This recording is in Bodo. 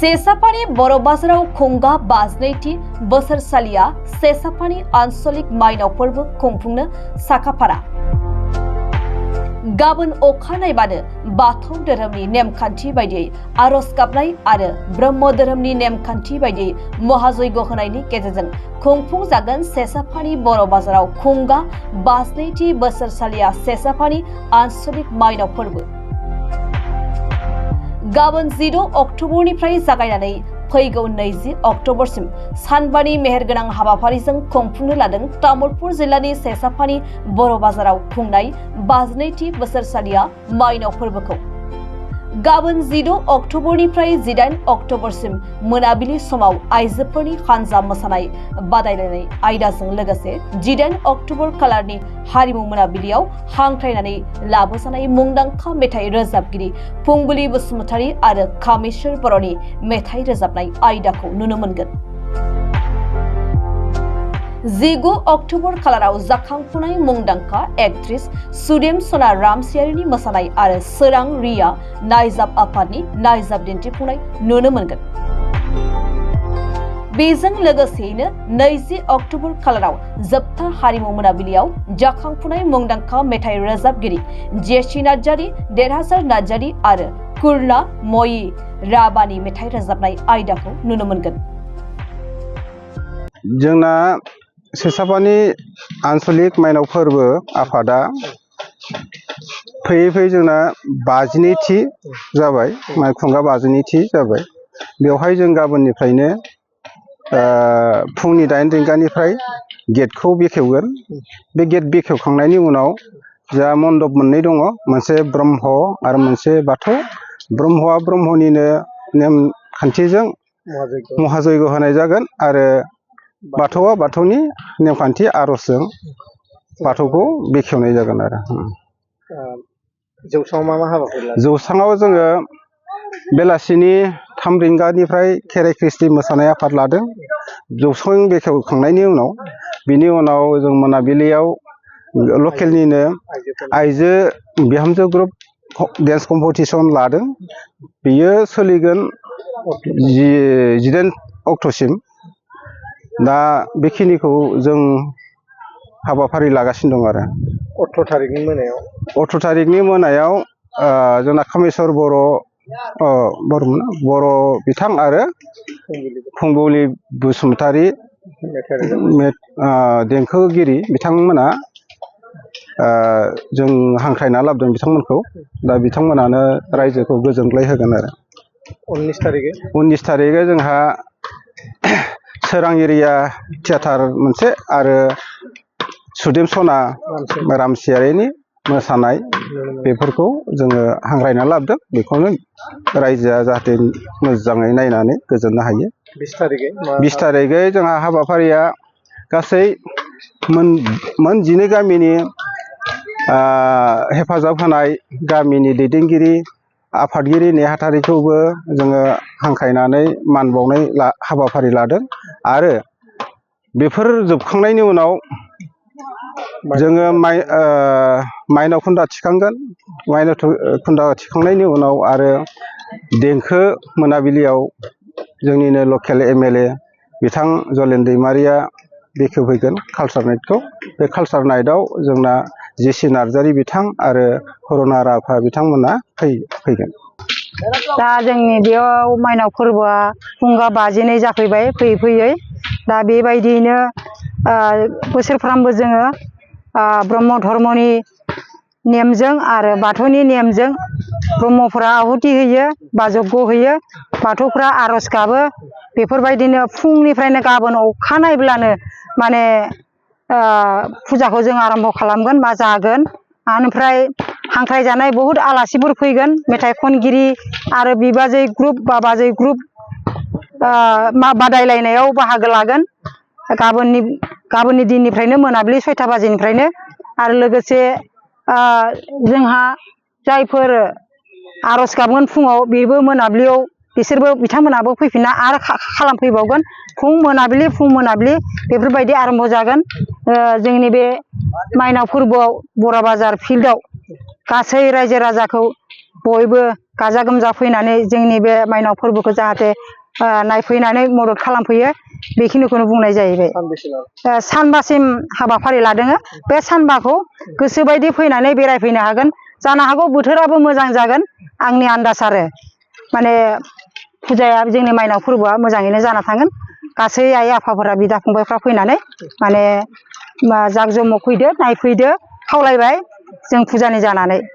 सेसापानी बर' बाजाराव खुंगा बाजनैथि बोसोरसालिया सेसापानी आन्सलिक माइनाव फोरबो खुंफुंनो साखाफारा। गाबोन अखा नायबानो बाथौ धोरोमनि नेमखान्थि बायदियै आरज गाबनाय आरो ब्रह्म धोरोमनि नेमखान्थि बायदियै महाजयग होनायनि गेजेरजों खुंफुंजागोन सेसापानी बर' बाजाराव खुंगा बाजनैथि बोसोरसालिया सेसापानी आन्सलिक माइनाव फोरबो। गाबोन 10 अक्ट'बरनिफ्राय जागायनानै फैगौ 20 अक्ट'बरसिम सानबानि मेहेरगोनां हाबाफारिजों खुंफुंनो लादों तामुलपुर जिल्लानि सेसापानी बर' बाजाराव खुंनाय बाजनैथि बोसोरसालिया माइनाव फोरबोखौ। गाबोन 10 अक्ट'बरनिफ्राय 18 अक्ट'बरसिम मोनाबिलि समाव आइजोफोरनि हानजा मोसानाय बादायलायनाय आयदाजों लोगोसे 18 अक्ट'बर खालारनि हारिमु मोनाबिलियाव हांख्रायनानै लाबोजानाय मुंदांखा मेथाइ रोजाबगिरि फुंबिलि बसुमतारी आरो कामेश्वर बर'नि मेथाइ रोजाबनाय आयदाखौ नुनो मोनगोन। 19 अक्ट'बर खालाराव जाखांफुनाय मुंदांखा एक्ट्रेस सुदेम सना रामसियारिनि मोसानाय आरो सोरां रिया नायजाब आफादनि नायजाब दिन्थिफुंनाय नुनो मोनगोन। बेजों लोगोसेयैनो 20 अक्ट'बर खालाराव जोबथा हारिमु मोनाबिलियाव जाखांफुनाय मुंदांखा मेथाइ रोजाबगिरि जेसि नार्जारी, देरहासार नार्जारी आरो कुर्ना मयि राबानि मेथाइ रोजाबनाय आयदाखौ नुनो मोनगोन। जोंना सेसापानी आन्सलिक माइनाव फोरबो आफादा फैयै फैयै जोंना 52थि जाबाय, खुंगा 52थि जाबाय। बेवहाय जों गाबोननिफ्रायनो फुंनि 8 रिंगानिफ्राय गेटखौ बेखेवगोन। बे गेट बेखेवखांनायनि उनाव जोंहा मण्डप मोननै दङ, मोनसे ब्रह्म आरो मोनसे बाथौ। ब्रह्मआ ब्रह्मनिनो नेमखान्थिजों महाजयग होनाय जागोन आरो बाथौआ बाथौनि नेमखान्थि आरजजों बाथौखौ बेखेवनाय जागोन आरो। जौसाङाव मा मा हाबाफारि लादों? जौसाङाव जोङो बेलासिनि 3 रिंगानिफ्राय खेराइ ख्रिस्टि मोसानाय आफाद लादों। जौसां बेखेवखांनायनि उनाव बिनि उनाव जों मोनाबिलियाव लकेलनिनो आइजो बिहामजो ग्रुप डेन्स कम्पिटिसन लादों। बियो सोलिगोन 18 अक्ट'सिम। दा बेखिनिखौ जों हाबाफारि लागासिनो दं आरो। 18 थारिखनि मोनायाव 18 थारिखनि मोनायाव जोंना कामेश्वर बर' बिथां आरो फुंबिलि बसुमतारी देंखोगिरि बिथांमोना जों हांख्रायना लाबोदों बिथांमोनखौ। दा बिथांमोनानो रायजोखौ गोजोनग्लाय होगोन आरो। 19 थारिखै जोंहा सोरां एरिया थियेटार मोनसे आरो सुदेम सना रामसियारिनि मोसानाय, बेफोरखौ जोङो हांख्रायना लाबोदों। बेखौनो रायजोआ जाहाथे मोजाङै नायनानै गोजोननो हायो। 20 थारिखै जोंहा हाबाफारिया गासै मोन 12 गामिनि हेफाजाब होनाय गामिनि दैदेनगिरि आफादगिरि नेहाथारिखौबो जोङो हांख्रायनानै मान बावनाय हाबाफारि लादों आरो बेफोर जोबखांनायनि उनाव जोङो माइनाव खुन्दा थिखांगोन। माइनाव खुन्दा थिखांनायनि उनाव आरो देंखो मोनाबिलियाव जोंनिनो लकेल MLA बिथां जलेन दैमारिया बेखेवफैगोन कालचार नाइटखौ। बे कालचार नाइटआव जोंना जेसि नार्जारी बिथां आरो कर'ना राभा बिथांमोना फैगोन। दा जोंनि बेयाव माइनाव फोरबोआ खुंगा 52 जाफैबाय फैयै फैयै। दा बेबायदियैनो बोसोरफ्रामबो जोङो ब्रह्म धर्मनि नेमजों आरो बाथौनि नेमजों ब्रह्मफोरा आहुति होयो बा जग्य होयो, बाथौफ्रा आरज गाबो। बेफोरबायदिनो फुंनिफ्रायनो गाबोन अखा नायब्लानो माने फुजाखौ जों आरम्भ खालामगोन बा जागोन। ओमफ्राय हांख्रायजानाय बहुद आलासिफोर फैगोन, मेथाइ खनगिरि आरो बिबाजै ग्रुप बा बाजै ग्रुप बादायलायनायाव बाहागो लागोन गाबोननि दिननिफ्रायनो मोनाबिलि 6टा बाजिनिफ्रायनो। आरो लोगोसे जोंहा जायफोर आरज गाबगोन फुङाव, बेबो मोनाबिलियाव बिथांमोनाबो फैफिनना आरो खालामफैबावगोन। फुं मोनाबिलि बेफोरबायदि आरम्भ जागोन। जोंनि बे माइनाव फोरबोआव बर' बाजार फिल्डआव गासै रायजो राजाखौ बयबो गाजा गोमजा फैनानै जोंनि बे माइनाव फोरबोखौ जाहाथे नायफैनानै मदद खालामफैयो बेखिनिखौनो बुंनाय जाहैबाय। सानबासिम हाबाफारि लादों। बे सानबाखौ गोसोबायदि फैनानै बेरायफैनो हागोन। जानो हागौ बोथोराबो मोजां जागोन आंनि आन्दाज आरो माने फुजाया जोंनि माइनाव फोरबोआ मोजाङैनो जाना थांगोन। गासै आइ आफाफोरा बिदा फंबायफ्रा फैनानै माने जाक जमक फैदो नायफैदो खावलायबाय जों फुजानि जानानै।